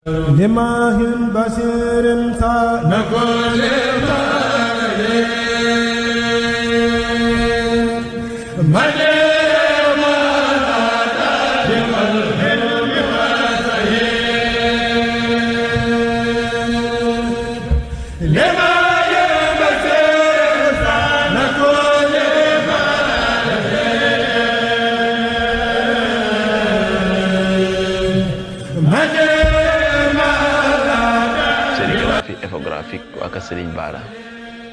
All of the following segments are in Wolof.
لماه بصير نقول infographique waa kër Serigne Bara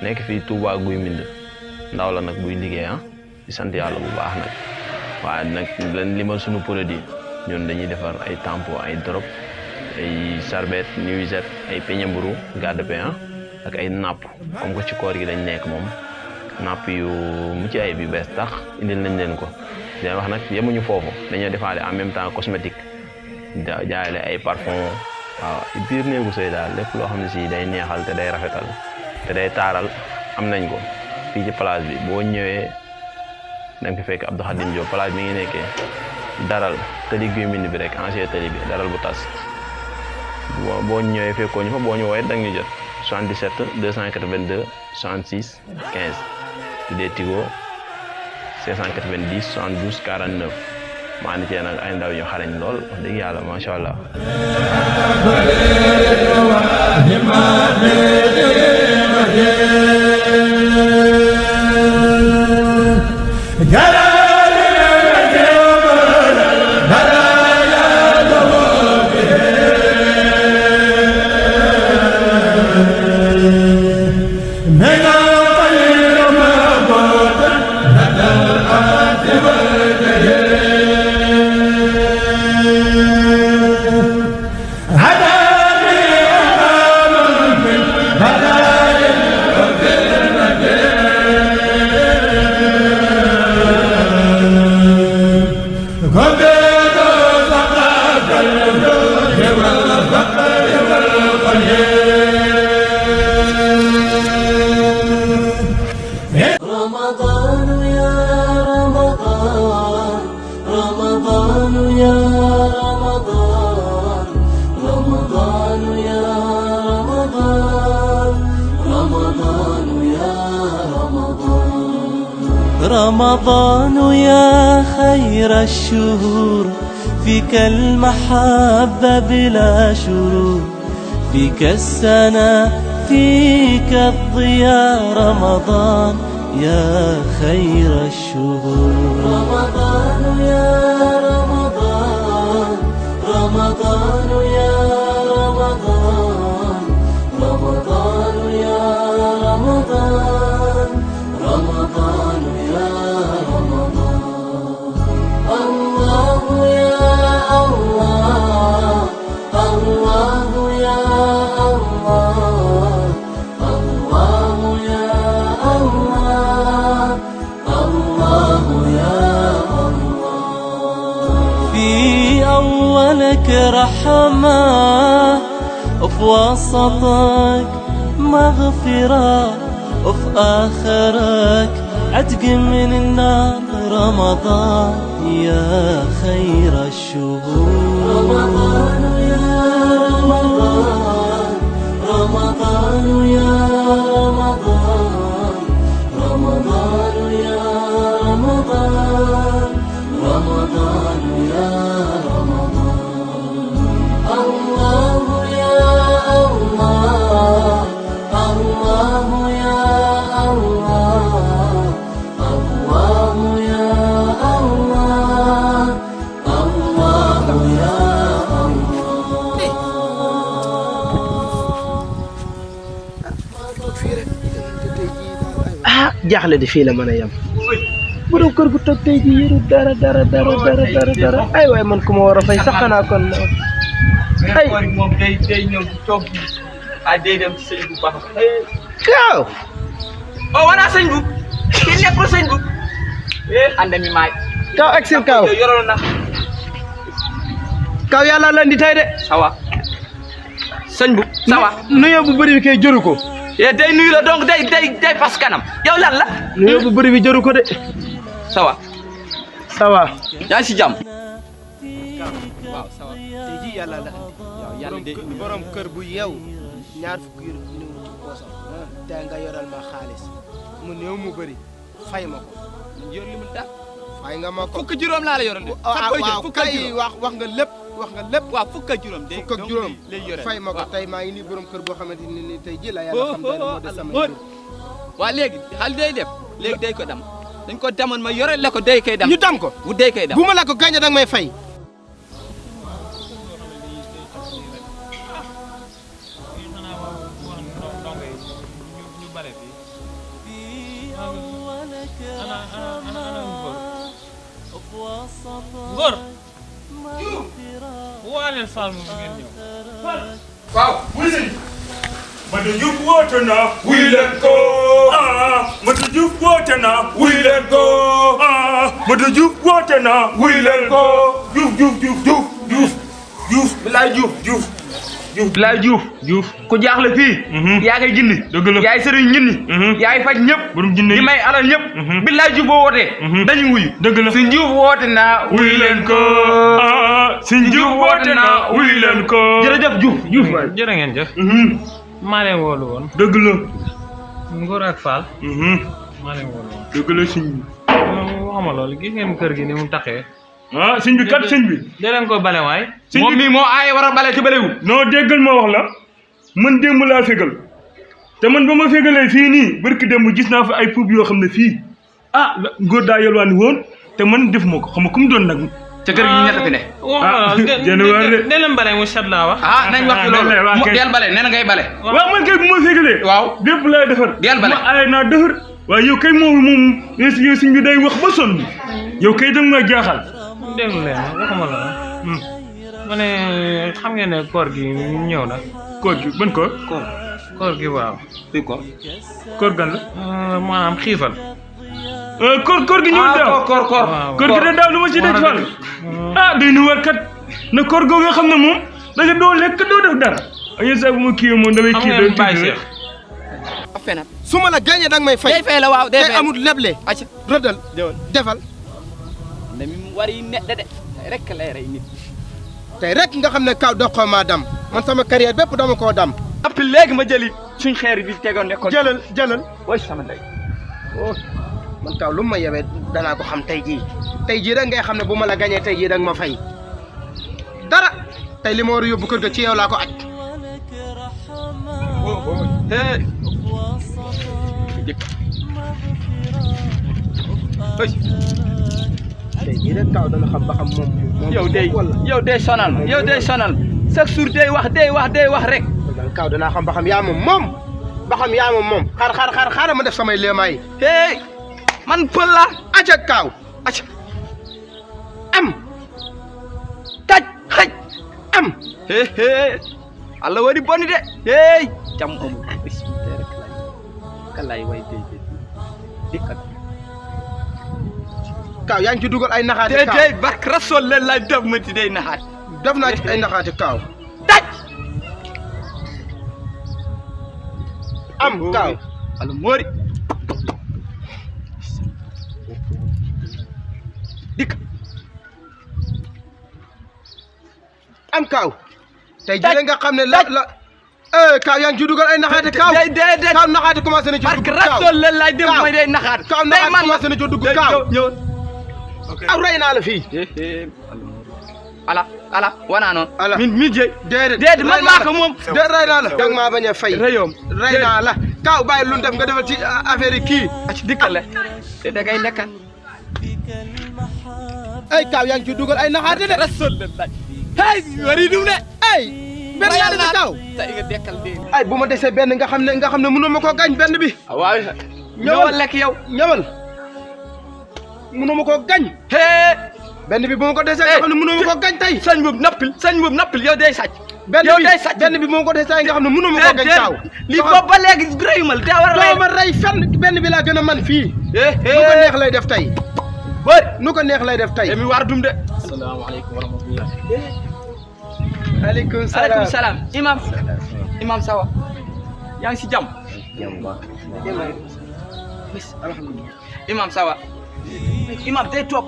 nekk fii Touba Guy Mbind ndaw la nag buy liggéey di sant yàlla bu baax nag waaye nag leen limal suñu produit ñun dañuy defar ay tampon ay drop ay sarbet nuisette ay peñe mburu garde pain ak ay napp comme que ci koor gi dañ nekk moom napp yu mucc ay bi bees tax indil nañ leen ko dañ wax nag yemuñu foofu dañoo defaale en même temps cosmétique jaayale ay parfum waaw biir néegu sëy daal lépp loo xam ne si day neexal te day rafetal te day taaral am nañ ko fii ci place bi boo ñëwee da nga fi fekk Abdou Khadim Diop place mi ngi nekkee daral tëli Guy Mbind bi rek ancien tëli bi daral bu tas boo ñëwee fekkoo ñu fa boo ñu woowee da nga ñu jot 77 282 66 15 tuddee Tigo 690 72 49 maa ngi cee nag ay ndaw ñu xarañ lool wax dëgg yàlla macha allah. رمضان يا خير الشهور فيك المحبة بلا شرور فيك السنة فيك الضياء رمضان يا خير الشهور رمضان يا رمضان رمضان يا رمضان رمضان يا رمضان رمضان يا رمضان الله يا الله الله يا الله الله يا الله الله يا الله في أولك رحمة وفي وسطك مغفرة وفي آخرك عتق من النار رمضان يا خير الشهور رمضان يا رمضان رمضان يا رمضان رمضان يا رمضان رمضان يا رمضان الله يا الله الله يا الله الله يا الله الله يا ah jaaxle di fii la mën a yem borom kër gu toog tey ji yëru dara ay waay man ku ma war a fay sax xanaa kon ay moom day ñëw toog day dem ci sëñ bu baax kaaw oh wana sëñ bu ki nekkul sëñ bu ande mi maay kaaw exil kaaw yoroon na kaaw yàlla la ndi tey de sawa sëñ bu sawa nuyoo bu bëri bi kay jëru ko day nuyu la donc day fas kanam yow lan la nuyoo bu bëri bi jëru ko de sawa sawa yaa ngi si jàmm waaw sawa tey ji yàlla la waaw yàlla borom kër bu yeew ñaar fukki yu néew ci poosam te nga yoral ma xaalis mu néew mu bëri fay ma ko yor li mu da fay nga ma ko fukk juróom laa la yoroon de waaw kay wax nga lépp waaw fukk ak juróom fukk ak juróom fay ma ko tey maa ngi nii borom kër boo xamante ni tey ji la yàlla xam ne moo des sama jur waaw léegi xal day def léegi day ko dam dañ ko demoon ma yore la ko day koy dam ñu dam ko bu day koy dam bu ma la ko gàncax danga may fay Ngor waaleel Fall moom ngeen ñëw waaw wuy sëñ Mata Diouf woote na wuy leen ko Mata Diouf woote na wuy leen ko Mata Diouf woote na wuy leen ko Diouf bilaay Diouf Bilaay Diouf ku jaaxle fii yaa koy gindi dëgg la yaay sëriñ ñinni yaay faj ñëpp borom jinne di may alal ñëpp Bilaay Diouf boo wootee dañu wuyu dëgg la si Diouf woote na wuy leen ko Sëñ Diouf woote na wuy leen ko jërëjëf Diouf waay jërë ngeen jëf maa leen woolu woon dëgg la Ngor ak Fall maa leen woolu woon dëgg la sëñ bi waxama loolu gis ngeen kër gi ni mu taxee sëñ bi kat sëñ bi dee leen ko bale waay moom mii moo aaye war a bale ci balewu non déggal ma wax la man démb laa fégal te man ba ma fégalee fii nii barki démb gis naa fa ay puub yoo xam ne fii Ngor daa yelwaani woon te man def ma ko xam nga ku mu doon nag ca kër gi ñu ñett fi ne ne leen bale mu set laa wax nañ wax ci loolu del bale nee na ngay bale waaw man kay bu ma fégalee waaw dépp laay defar del bale ma aaye naa defar waaye yow kay moom yow sëñ bi day wax ba sonn yow kay danga ma jaaxal déglu leen waxuma la ma ne xam ngeen ne koor gi ñëw na koor gi ban koor koor gi waaw fii ko koor gan la maanaam xiifal koor gi ñëw daaw koor gi de daaw lu ma ci def Fall day nu war kat na koor googu nga xam ne moom da nga doo lekk doo def dara añu sa bu ma kii moom damay kii doon kii fenat su ma la gàncax danga may fay day fay la waaw day tey amul leble acca rëddal defal ne mi war yi ne de rek lay rey nit tey rek nga xam ne kaw doxoo maa dam man sama carrière bépp dama koo dam appi léegi ma jëli suñ xeer bi tegoon nekkoon jëlal way sama ndey man kaw lu ma yewee danaa ko xam tey jii rek ngay xam ne bu ma la gañee tey jii danga ma fay dara tey li ma war a yóbbu kër ga ci yow laa ko aj tey jii rek kaw dana xam ba xam moom yow day sonal chaque jour day wax rek kaw danaa xam ba xam yaa moom ba xam yaa moom xaar ma def samay léemaay man pël la acca kaaw acca am taj xaj am Allah wari boni de jam amul bismillah rek kalay way dikkat kaaw yaa ngi ci dugal ay naxaate kaaw tey bark rasul la def ma ci day naxaat def naa ci ay naxaate kaaw taj am kaaw Allah mori dik am kaaw tey jii nga xam ne la kaaw yaa ngi ci dugal ay naxaate kaaw kaaw naxaate commencé na ci dugg bark rasul la def ma day naxaat kaaw naxaate commencé na ci dugg kaaw aw rey naa la fii ala wana noon ala min jey déedéet man maa ko moom déedéet rey naa la danga maa bañ a fay reyoom rey naa la kaaw bàyyi lu def nga defal ci affaire yi kii ci dikkale te da ngay nekkan ay kaaw yaa ngi ci dugal ay naxaate de rasulullah hey wari dum de ay benn laa dese kaaw tey nga dekkal de ay bu ma desee benn nga xam ne mënoo ma koo gañ benn bi waaw ñëwal lekk yow ñëwal mënoo ma koo gañ benn bi bu ma ko desee nga xam ne mënoo ma koo gañ tey sañ boobu nappil yow day sàcc benn bi bu ma ko desee nga xam ne mënoo ma koo gañ kaaw li boobu ba léegi reyumal daa war a doo ma rey fenn benn bi laa gën a man fii nu ko neex lay def tey bëri nu ko neex lay def tey mi war dum de asalaamaaleykum wa rahmatullah aleykum salaam imam sawa yaa ngi si jàmm imam sawa imam day toog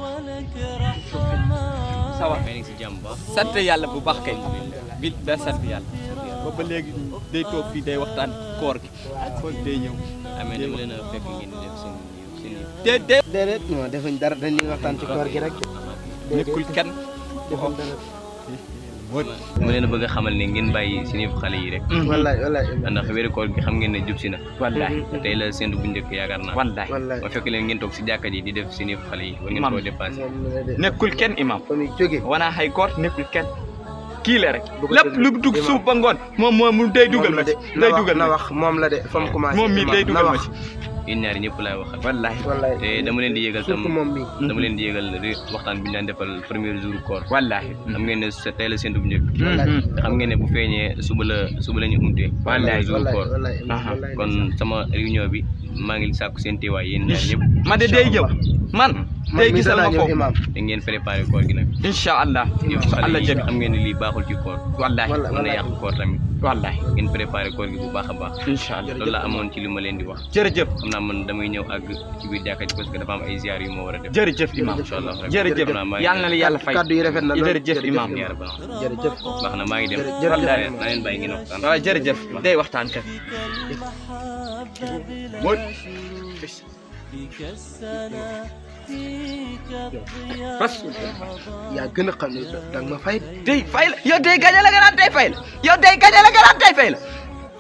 ça va may nekk si jàmm ba sant yàlla bu baax kay bi da sant yàlla ba léegi day toog fii day waxtaan koor gi day ñëw amee dama leen a fekk ngeen def seen déedéet non defuñ dara dañuy waxtaan ci koor gi rek nekkul kenn defuñ dara dama leen a bëgg a xamal ne ngeen bàyyi si niveau xale yi rek wallaay ndax weeru koor gi xam ngeen ne jub si na wallahi tey la séntu bu njëkk yaakaar naa wallahi ma fekk leen ngeen toog si jàkka ji di def si niveau xale yi war ngeen koo dépassé nekkul kenn imam fa muy jóge wana hay koor nekkul kenn kii la rek lépp lu dugg suuf ba ngoon moom mu day dugal ma ci day dugal na wax moom la de fa mu commencé moom mi day dugal ma ci yéen ñaari ñëpp laay waxal wallahi te dama leen di yëgal tam surtout moom mi dama leen di yëgal waxtaan bi ñu daan defal premier jour koor wallahi xam ngeen ne sa tey la séntu bu njëkk te xam ngeen ne bu feeñee suba la ñu umtee wallahi jour koor wallaay kon sama réunion bi maa ngi sàkku seen teewaay yéen ñaar ñëpp man de day ñëw man day gisal ma foofu te ngeen préparé koor gi nag incha allah Allah jabi xam ngeen ne lii baaxul ci koor wallahi mën na yàq koor tamit wallahi ngeen préparé koor gi bu baax a baax incha allah loolu la amoon ci li ma leen di wax jërëjëf xam naa man damay ñëw àgg ci biir jàkka ji parce que dafa am ay ziar yu ma war a def jërëjëf imam incha allah jërëjëf yàlla na la yàlla fay kaddu yi rafet na lool jërëjëf imam yaa rabbal jërëjëf baax na maa ngi dem jërëjëf naa leen bàyyi ngeen waxtaan waaw jërëjëf day waxtaan kat mooy yaa gën a xam ne danga ma fay day fay la yow day gañe la nga naan day fay la yow day gañe la nga naan day fay la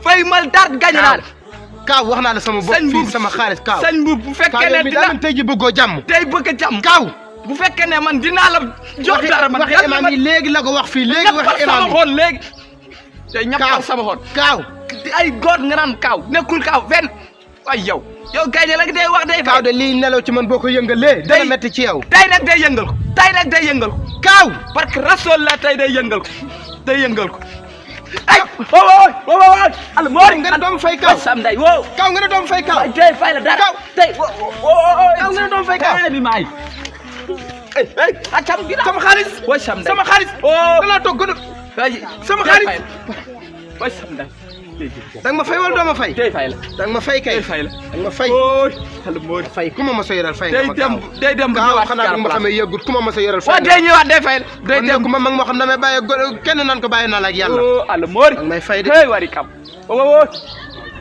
fay mal dara gañe naa la kaaw wax naa la sama bopp fii sama xaalis kaaw sañ bu fekkee ne mi daa tey ji bëggoo jàmm day bëgg a jàmm kaaw bu fekkee ne man dinaa la jox dara man waxi imam yi léegi la ko wax fii léegi waxi imam sama yi xool léegi day ñappal sama xool kaaw ay góor nga naan kaaw nekkul kaaw fenn ay yow gañe la day wax day fay kaaw de lii nelaw ci man boo ko yëngalee dana metti ci yow tey nag day yëngal ko tey nag day yëngal ko kaaw parce que rasool la tey day yëngal ko day yëngal ko ay wo al moori nga ne doom fay kaaw sam day wo kaaw nga ne doom fay kaaw tey fay la dara kaaw tey kaaw nga ne doom fay kaaw bi maay ay acam gi sama xaalis way sam day sama xaalis danaa toog gën sama xaalis way sam day danga ma fay wala doo ma fay tey fay la danga ma fay kay fay la danga ma fay al moori fay ku ma mos a yoral fay day dem bu kaaw ñëwaat xanaa bu ma xamee yëggut ku ma mos a yoral fay waaw day ñëwaat day fay la day dem ku ma mag moo xam damay bàyyi kenn naan ko bàyyi naa la ak yàlla al moori danga may fay de hey wari kam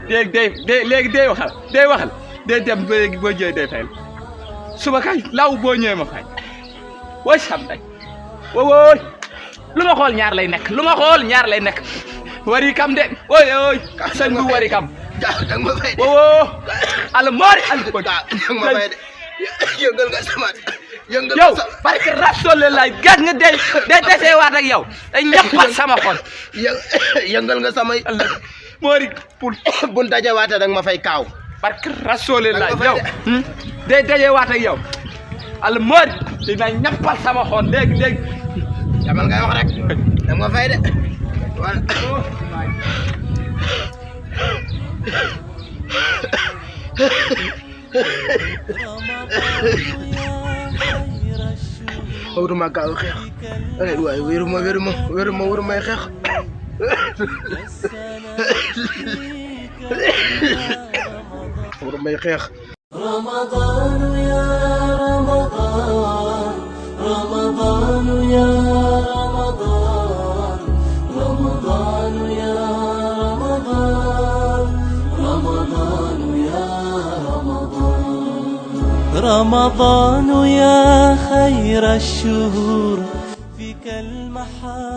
léegi day waxal day dem léegi boo ñëwee day fay la suba kay law boo ñëwee ma fay way sam day woy lu ma xool ñaar lay nekk wari kam de oy sëñ bu wari kam danga ma fay de al moori al ko danga ma fay de yëngal nga sama yëngal yow parce que rasool lay gas nga day desee waat ak yow day ñappal sama xol yëngal nga sama moori pour bu dajawaate danga ma fay kaaw parce que rasool lay yow day dajee waat ak yow al moori dina ñappal sama xol léegi yamal ngay wax rek danga ma fay de wala waruma gaaw xeex waaye wéruma xeex warumay xeex رمضان يا رمضان رمضان يا رمضان رمضان يا رمضان رمضان يا رمضان رمضان يا خير الشهور فيك المحا